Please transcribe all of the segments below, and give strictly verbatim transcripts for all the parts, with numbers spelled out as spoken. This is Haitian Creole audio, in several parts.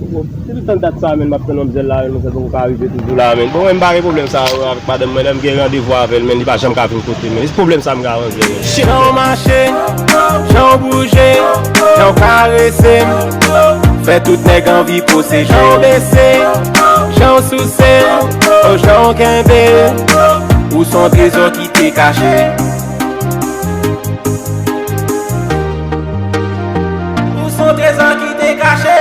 Depi tann dat sa, menn, m ap tann manmzèl la, menn, manmzèl poko ka rive toujou la, menn. Bon, mwen, m pa gen pwoblèm sa yo avèk madanm mwen, lè m gen randevou avè l, menn, li pa janm ka vin kote m, menn. Se pwoblèm sa m ka rann, menn. Jan w mache, jan w bouje, jan w karese m, fè tout nèg anvi pose. Jan w bese, jan w souse m, o jan w kenbe m, ou s on trezò ki te kache. Ou s on trezò ki te kache.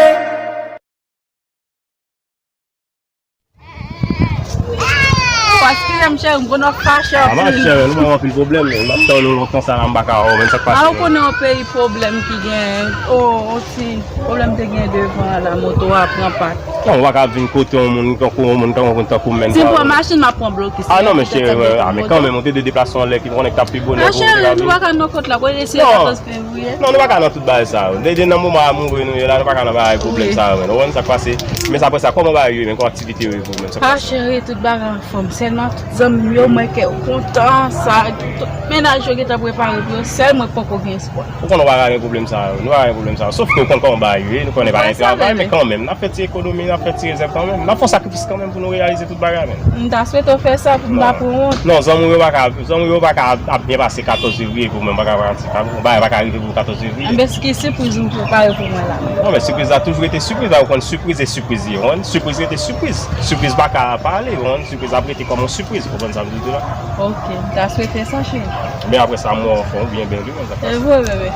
Paske m cheri, m konn w ap fache anpil. Ah, ma chère, nou ba anpil pwoblèm, men m ap tann ou lontan sa la, m pa ka wè w, men sa k pase. Ah, ou konnen yon peyi pwoblèm ki gen, oh, yon ti pwoblèm te gen devan la, moto a pran pat. Non, ou pa ka vin kote yon moun, tankou yon moun, tankou, tankou, men. Si m pran machin, m ap pran blokis. Ah, non, men cheri, ah, men kanmenm, ou te de deplase anlè ki konnen k t ap pi bonè pou ou te ka vin. Ma chère, nou pa ka nan kont la, pou eseye katòz fevriye. Non, nou pa ka nan tout bagay sa yo. De, de nan moman amoure nou ye la, nou pa ka nan bagay pwoblèm sa yo, men. Ou konn sa k pase. Men sa, apre sa, kòman bagay yo ye, men, kòman aktivite yo ye pou ou, men? Ah, cheri, tout bagay anfòm. Sèlman tout zanmi m yo, mwen kè yo kontan, sa, tout, tout mennaj yo gentan prepare pou yo. Sèl mwen poko gen espwa. Ou konn nou pa ka gen pwoblèm sa yo, nou pa ka gen pwoblèm sa yo. Sof ke ou konn kòman bagay yo ye, nou konnen pa gen travay, men kanmenm, n ap fè ti ekonomi, n ap fè ti rezèv kanmenm. N ap fè yon sakrifis kanmenm pou nou reyalize tout bagay, men. M ta swete w fè sa pou m pa pran wont. Non, zanmi w yo pa ka, zanmi w yo pa ka ap byen pase katòz fevriye pou mwen, m pa ka pran ti, bagay pa ka rive pou katòz fevriye. Enben, ki sipriz ou prepare pou mwen la menm? Non, men sipriz la toujou rete sipriz la, ou konn sipriz e sipriz ye, ou konn? Sipriz rete sipriz. Sipriz pa ka pale, ou konn? Sipriz ap rete kòm yon sipriz, ou konprann sa m di w la? Ok, m ta swete sa, cheri. Men apre sa, m wè w anfòm, ou byen bèl, wi, men sa k pase. E vre, bebe.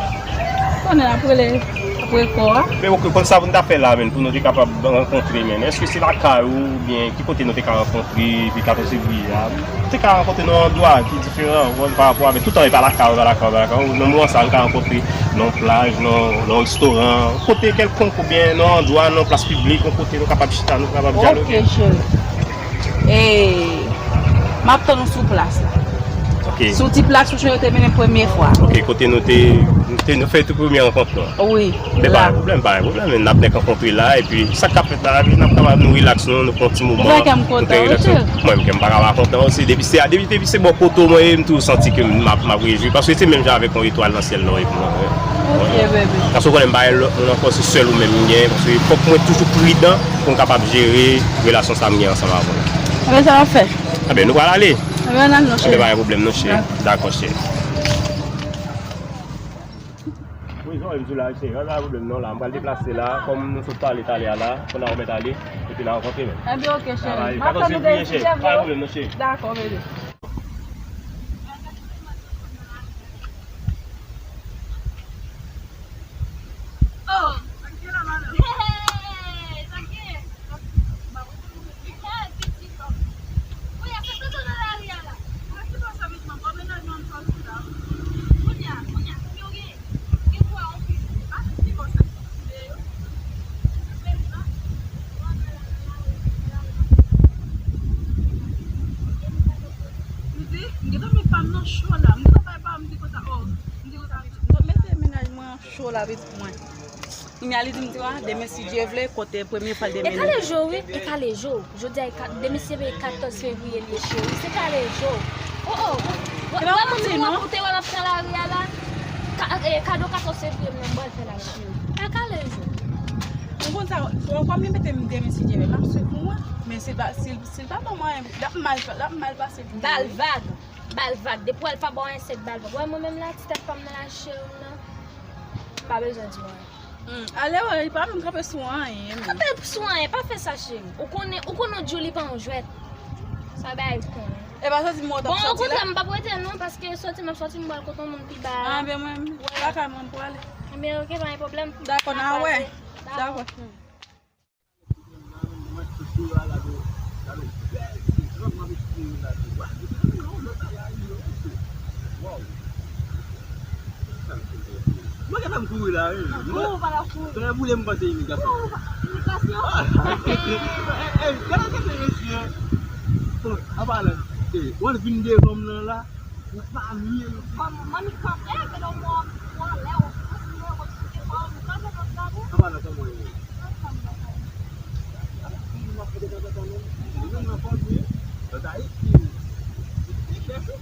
Konnen ap rele, ap rele kò a. Men ok, konn sa pou n ta fè la, menn, pou nou te kapab rankontre, menn. Èske se lakay ou, oubyen ki kote nou te ka rankontre, epi katòz fevriye a? Nou te ka rankontre nan yon andwa ki diferan, ou konn, pa rapò avèk, toutan e pa lakay ou, pa lakay ou, pa lakay ou. Nan moman sa, nou ka rankontre nan yon plaj, nan, nan yon restoran, kote kèlkonk, oubyen nan yon andwa, nan yon plas piblik, yon kote nou kapab chita, nou kapab dyaloge. Ok, cheri. E, m ap tann ou sou plas la. Ok. Sou ti plas kote yo te mennen premye fwa. Ok, kote nou te, nou te, nou fè tou premye rankont nou an. Wi. Men pa gen pwoblèm, pa gen pwoblèm. N ap nèk rankontre la, epi sa k ap fèt la, epi n ap kapab nou rilaks nou, nou pran ti moman. Ou fè kè m kontan, wi, cheri. Mwen menm, kè m pa ka pa kontan osi. Depi se, depi, depi se bò kote w mwen ye, m toujou santi ke m ap, m ap rejwi. Paske se menm jan avèk yon etwal nan syèl la, w ye pou mwen. Ok, bebe. Paske w konnen m pa gen lòt moun ankò, se sèl ou menm m gen. Paske fòk mwen toujou pridan pou m kapab jere relasyon sa m gen ansanm avè w. Enben, sa w ap fè? Enben, nou pral ale. Enben, ann al non, cheri. Enben, pa gen pwoblèm non, cheri. Dakò. Dakò, cheri. Wi, jan w di la, cheri, pa gen pwoblèm non, la. M pral deplase la, kòm nou sot pale talè a la, kounye a ou mèt ale, epi n a rankontre menm. Enben, ok, cheri. M ap tann ou demen si Dye vle. Pa gen pwoblèm non, cheri. Dakò, bebe. Oh, sa k gen la, madanm? Hey, sa k gen? Hey, pitit, oh. Kounye a, sa k te nan lari a la? Mwen ki bon sèvis mwen, bon mennaj mwen, m sòti la. Kounye a, kounye a, konbyen w gen? Gen twa, oke. Achte ti bon sa. Mwen, mwen, mwen, mwen, m di, m gentan met pa m nan cho la. M gentan bay pa m di konsa, oh, m di konsa. Mwen mete mennaj mwen an cho la, pitit mwen. Kounye a li di m, di, a, demen, si Dye vle, kote premye fwa l te mennen. E kale jou, wi, e kale jou. Jodi a, e kat-, demen, se katòz fevriye li ye, cheri. Se kale jou. Oh, oh. Ou, ou, ou, ou te wè m ap pran lari a la? Ka-, e, kado katòz fevriye m nan, m pral fè la, cheri. E kale jou. Ou konn sa, kòm li mete m demen, si Dye vle, m ap swiv pou mwen. Men si l pa, si, si l pa ban mwen, l ap mal, l ap mal pase pou mwen. Bal vag. Bal vag. Depi w wè l pa ba w anyen sèk, bal vag. Wè mwen menm la, ti tèt pa m nan la, cheri m nan. M pa bezwen di w anyen. Hmm, ale wè, li pa menm kanpe sou anyen, menm. Kanpe sou anyen, pa fè sa, cheri. Ou konnen, ou konnen Djouly pa yon jwèt. Sa bay ou konnen. E pa soti m wè w t ap soti la? Bon, okontrè, m p ap rete non, paske soti m ap soti, m pral kote yon moun pi ba a. Ah, ben mwen, lakay mwen, m prale. Ebyen, ok, pa gen pwoblèm. Dakò, n a wè. Dakò. Dakò. Mwen gentan m kouri la, wi. Kouri, ou pa ka kouri. Trè boule m panse imigrasyon. Kouri, ou pa, imigrasyon. Eh, eh, gade, gade, mesye. Bon, an palan, eh, w al vin devan m nan la. Ou pa mye. Manmi, manmi kanpe, gade w mò, mò anlè, ou kontinye, ou kontinye, pa ou kanpe nan tabou. An palan, kòman w ye? An palan, kòman w ye? Ala, m ap fè de tanzantan menm. Li menm nan fòs li. Lòt Ayiti. Li chèche.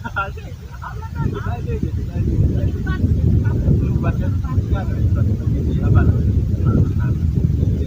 Ache. Li pa ede, li pa ede, li pa ede. Li pa ede. Li pa ede. Li pa ede. Li pa ede. Li pa ede. Li pa ede.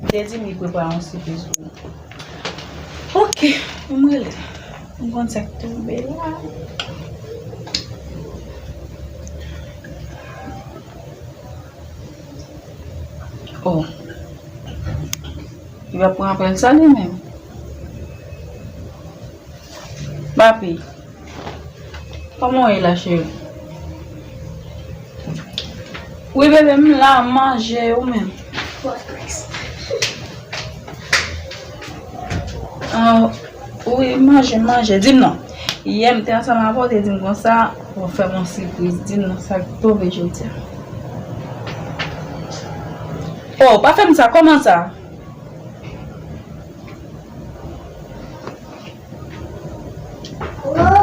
Li te di m li prepare yon sipriz pou mwen. Ok, mwen rele. M konn sa k tonbe la. Oh. Li pa pran apèl sa li menm. Papi, kòman w ye la, cheri? Wi, bebe, m la, m manje, ou menm? Ah, wi, manje, manje. Di m non. Yè, m te ansanm avè w, te di m konsa, w ap fè m yon sipriz. Di m non, sa k tonbe jodi a. Oh, pa fè m sa, kòman sa?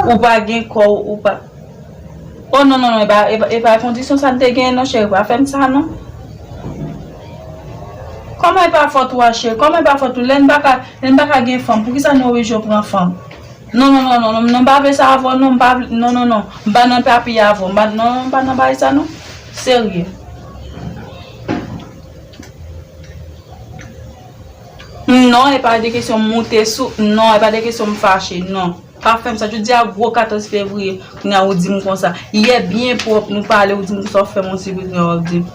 Ou pa gen kò, ou pa. Oh, non, non, non, e pa, e pa, e pa kondisyon sa n te genyen, non, cheri, pa fè m sa, non. Kòman e pa fòt ou a, cheri? Kòman e pa fòt ou? Lè n pa ka, lè n pa ka gen fanm, poukisa nou oblije pran fanm? Non, non, non, non, non, non, m pa vle sa avè w, non, m pa vle, non, non, non, m pa nan papye avè w, m pa, non, non, m pa nan bagay sa, non. Serye. Non, e pa de kesyon m moute sou, non, e pa de kesyon m fache, non. Pa fè m sa, jodi a gwo katòz fevriye, kounye a ou di m konsa. Yè byen pwòp, nou pale, ou di m konsa, w fè m yon sipriz, kounye a w ap di m.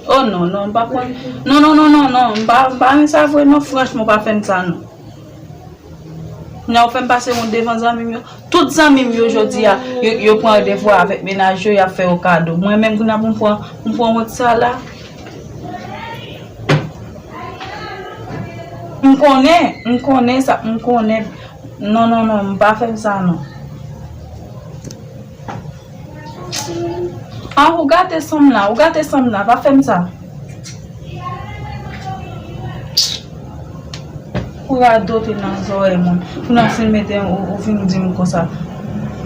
Oh non, non, m pa pran, non, non, non, non, non, m pa, m pa renmen sa vre, non, franchman, pa fè m sa, non. Kounye a w fè m pase wont devan zanmi m yo. Tout zanmi m yo jodi a, yo, yo pran randevou avèk mennaj yo, y ap fè yo kado. Mwen menm, kounye a pou m pran, pou m pran wont sa la. M konnen, m konnen sa, m konnen. Non, non, non, m pa fè m sa, non. Ah, ou gate san m la, ou gate san m la, pa fè m sa. Ou radote nan zòrèy mwen. Pou nan fin mete ou, ou vin di m konsa.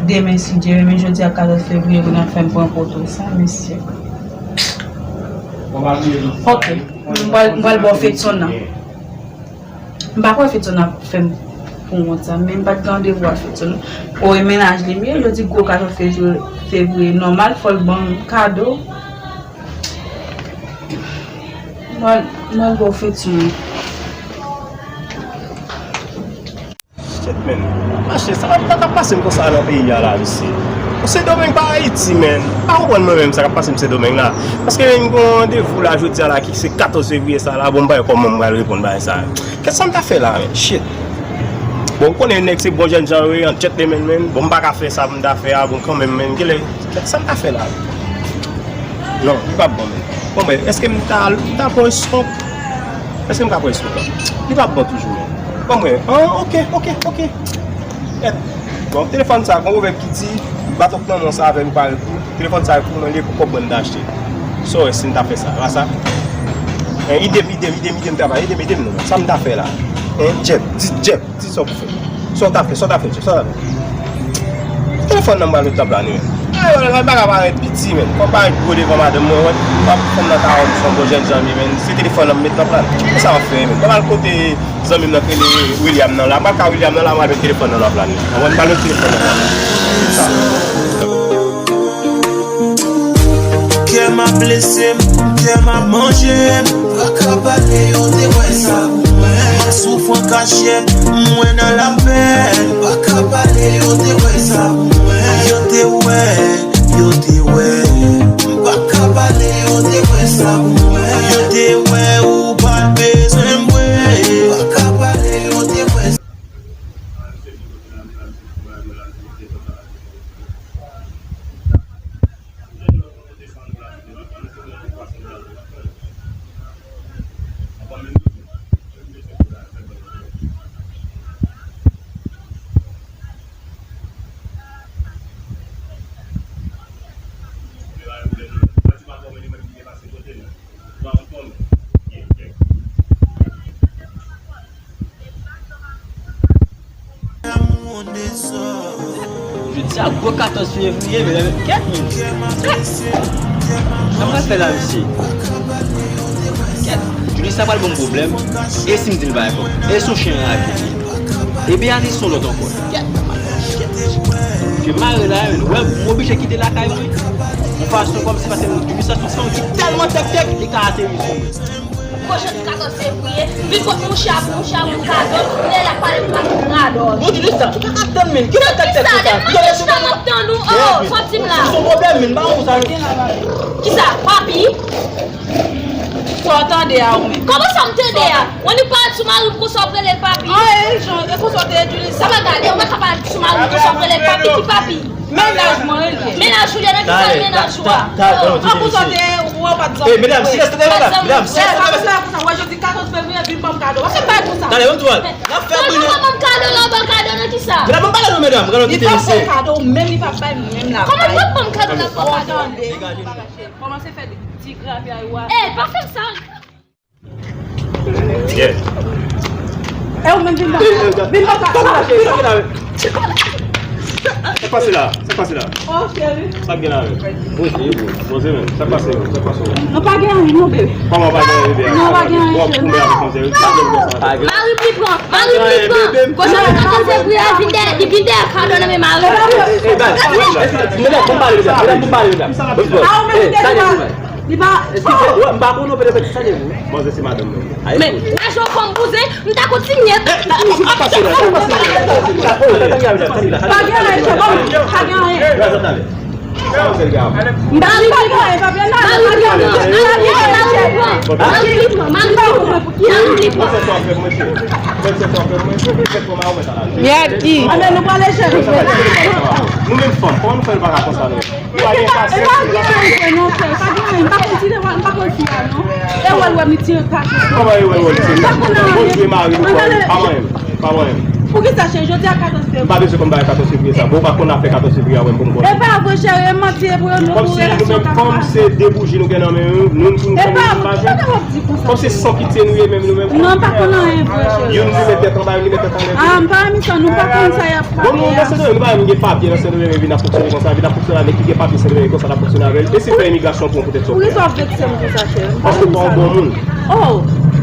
Demen, si Dye vle, men jodi a katòz fevriye, pou nan fè m pran poto. Sa, mesye. Ok. M pral, m pral ba w fetson nan. M pa kwè Fetson ap fè m pou wont sa, men m pa t gen randevou ak Fetson. O, e mennaj li m ye, yo di gwo katòz fevriye, fevriye nòmal, fò l ban m kado. Mwen, mwen gwo Fetson. Shit, man. Mache, sa pa t ap pase m konsa nan peyi a la, mesye. Sendomeng pa Ayiti, man. M pa konprann mwen menm sa k ap pase m Sendomeng la. Paske m gen yon randevou la jodi a la ki se katòz fevriye sa la, bon, m pa wè kòman m pral reponn bagay sa. Kèt sa m ta fè la, men? Shit. Bon, ou konnen nèg se bon jènjan yo ye, an gentleman, men. Bon, m pa ka fè sa pou m ta fè a, bon, kanmenm, men. Kèt sa m ta fè la? Non, li p ap bon, men. Bon, men, èske m ta, m ta pran risk? Èske m ka pran risk la? Li p ap bon toujou, men. Bon, men, an, ok, ok, ok. Kèt. Bon, telefòn sa, gon pwovèb ki di, baton k nan men w sa avè l ou pa ret. Telefòn sa pou mwen, li pou kòb mwen m ta achte. Sa w wè si m ta fè sa, pa sa? Hein, ide m, ide m, ide m, ide m travay, ide m, ide m non. Sa m ta fè la? Hein, Jeff, di Jeff, di sa w pou fè. Sa w ta fè, sa w ta fè, Jeff, sa w ta fè? Telefòn nan m pral met nan plan li, men. Ay, wè, wè, bagay parèt piti, men. Fò parèt gwo devan madanm mwen, wè. Fò fanm nan ta wè m se yon bon jènjan, men. Se telefòn nan m met nan plan. Kisa w ap fè, men? Fò m al kote zanmi m nan k rele William nan la. M pral ka William nan la, m pral met telefòn nan nan plan li. Anvan m pral met telefòn nan nan plan. Sa. Kè m ap blese m, kè m ap manje m. Pa ka pale, yo te wè sa pou mwen. Mwen soufri an kachèt, mwen nan lapèn. Pa ka pale, yo te wè sa pou mwen. Yo te wè, yo te wè. M pa ka pale, yo te wè sa pou mwen. Yo te wè ou pa t bezwen m vre. Pa ka pale, yo te wè sa. Jodi a gwo katòz fevriye, medam, kèt, men. Sa m pral fè la, mesye? Kèt, Julissa pral ban m pwoblèm. E si m di l pa enpòtan? E si yon chen raje li? E Beatrice se yon lòt ankò. Kèt, kèt. Ke mare la, men. Wè, m oblije kite lakay mwen. Yon fason kòmsi, paske Julissa se yon fanm ki tèlman tèktèk, li ka ateri sou mwen. Pwochen katòz fevriye, vin kot mouche a pou mouche a ban m kado, lè l ap pale m pa kado. Bon, di sa, ou pa ka tann, men. Ki sa, tèt tèt konsa? Ki sa, m ap tann ou? Oh, sòti m la. Ou son pwoblèm, men, pa ou sa. Kisa? Papi? Sa w tande a ou menm? Kòman sa m tande a? Ou annik pale sou mari m konsa w ap rele l papi? Ah, e jan, e konsa w te di li sa. Sa va gade, ou pa ka pale sou mari m konsa w ap rele l papi, ki papi? Mennaj mwen, wi, li ye. Mennaj ou ye, nan ki sal mennaj ou a? An pou sote, ou wè, w pa t zanmi. Medam, silans, tande, medam. Medam, silans, tande, medam. Sa, sa, sa, wè, jodi katòz fevriye, vin ban m kado. Paske m pa konsa. Tande, ban m di w. N ap fè bri. Ban m kado la, ban kado nan ki sa? Medam, ban m pale non, medam. Gade yon ti emisyon. Li pa fè kado, menm li pa bay menm la. Kòman l pral ban m kado la, ban kado? Kòmanse fè ti grapyay ou a. Eh, pa fè m sa. Yeah. E ou menm vin bò. Vin bò. Sa k pase la? Sa k pase la? Oh, cheri. Sa k gen la menm? Poze, poze menm. Sa k pase menm? Sa k pase menm? Nou pa gen anyen, non, bebe. Kòman pa gen anyen, bebe? Non, pa gen anyen, cheri. Mari m li pran. Mari m li pran. Kote nou ka koze pri a, vin dèyè, li vin dèyè kado nan men mari m. Eh, baz, medam, pou m pale, medam. Medam, pou m pale, medam. Bon, bon. Eh, sa gen pou mwen. Li pa. Eskize, m pa konnen w, petèt sa de vou. Manzè se madanm mwen. Men, lajan fanm bouzen, m ta kontinye. Pa gen anyen, pa gen anyen. M pa gen anyen, pa gen anyen. Mèdi. Anben, nou prale cheri. Nou menm fanm, kòman nou fè nou pa ka konsa nou menm? E pa, e pa gen anyen, non, frè. E pa gen anyen. M pa konn si, m pa konn si a, non. E wè l wè m, li tire kado. Kòman e wè l wè l tire? M pa konn anyen. Bondye mari nou, pa mwen menm. Pa mwen menm. Poukisa, cheri, jodi a katòz fevriye? M pa bezwen konn bagay katòz fevriye sa. Bon, ou pa konn afè katòz fevriye a, wè m pou m konnen. E pa vre, cheri, e manti, e pou yo, nou pou relasyon k ap pase. Kòm se de bouji nou gen nan men nou, nou, nou, nou, nou pa jwenn. Kòm se san pitye nou ye menm, nou menm. Non, m pa konn anyen vre, cheri. Youn li met tèt anba, youn li met tèt anlè. Ah, m pa renmen sa, nou pa konn sa y ap pale a. Bon, nou nan Sendomeng, nou pa menm gen papye nan Sendomeng, men vin ap fonksyone konsa, vin ap fonksyone avèk ki gen papye Sendomeng, konsa n ap fonksyone avèk. E si fè imigrasyon pou yon poutèt sòti. Poukisa w vekse m konsa, cheri? Paske w pa yon bon moun. Oh,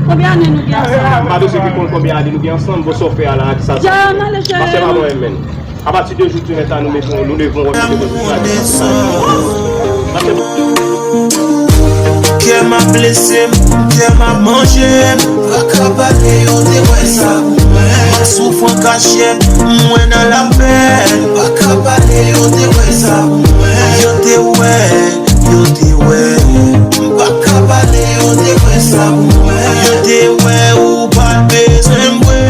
konbyen ane nou gen ansanm? M pa bezwen ki konn konbyen ane nou gen ansanm, bon, sa w fè a la, ki sa sa vle di? Paske pa mwen menm. Apati de jodi jodi a, nou leve, nou leve yon wòch pou nou. Kè m ap blese m, kè m ap manje m. Pa ka pale, yo te wè sa pou mwen. M ap soufri an kachet, mwen nan lapèn. Pa ka pale, yo te wè sa pou mwen. Yo te wè, yo te wè. M pa ka pale, yo te wè sa pou mwen. Yo te wè ou pa t bezwen m vre.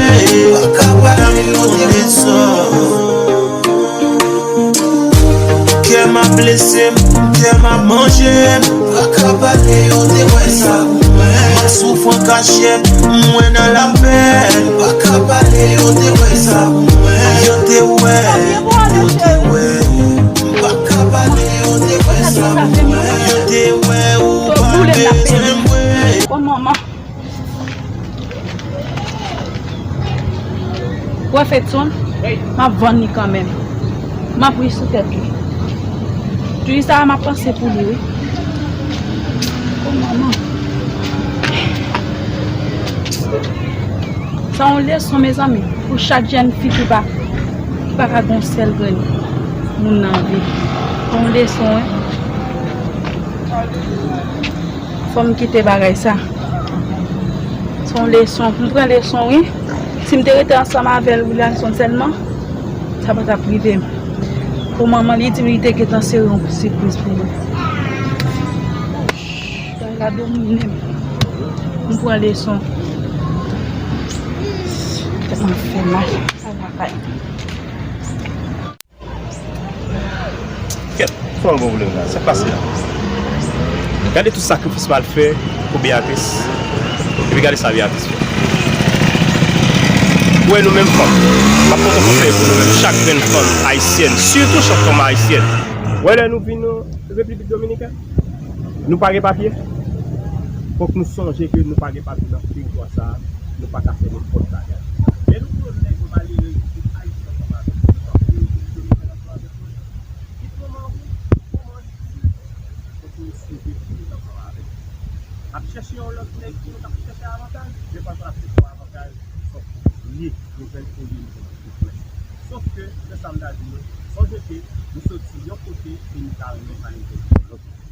Pa ka pale, yo te wè sa. Kè m ap blese m, kè m ap manje m. Pa ka pale, yo te wè sa pou mwen. M ap soufri an kachet, mwen nan lapèn. Pa ka pale, yo te wè sa pou mwen. Yo te wè, yo te wè. M pa ka pale, yo te wè sa pou mwen. Yo te wè ou pa t bezwen m vre. Ou wè Fedson? M ap vann li kanmenm. M ap ri sou tèt li. Julissa, m ap panse pou li, wi. O manman. Sa yon leson, mezanmi, pou chak jèn fi ki pa, ki pa ka gen yon sèl grenn moun nan vi. Sa yon leson, wi. Fò m kite bagay sa. Se yon leson. M pran leson, wi. Si m te rete ansanm avè l, Williamson sèlman, sa pa t ap rive m. Pou manman, li di m li te gentan sere yon sipriz pou mwen. Bagay la domine m. M pran leson. Tèt mwen fè mal. Sa lakay. Kèt, fò m bon vle la. Sa k pase la? Gade tout sakrifis m al fè pou Beatrice. Epi gade sa Beatrice fè. Ou wè nou menm fanm. M ap pran konsèy pou nou menm. Chak grenn fanm ayisyèn. Sitou chak fanm ayisyèn. Ou wè lè nou vin Repiblik Dominikèn, nou pa gen papye. Fòk nou sonje ke nou pa gen papye nan teritwa sa a. Nou pa ka fè nenpòt bagay. Lè nou pran nèg malere, tout ayisyèn ansanm avè nou. ap chèche yon lòt nèg pou nou, k ap chèche avantaj, men pa l ap chèche yon avantaj, fòk li, nouvèl olye nou pran tout lè. Sof ke, se sa m ta di nou, sonje ke nou soti yon kote e nou ta renmen ale yon lòt kote.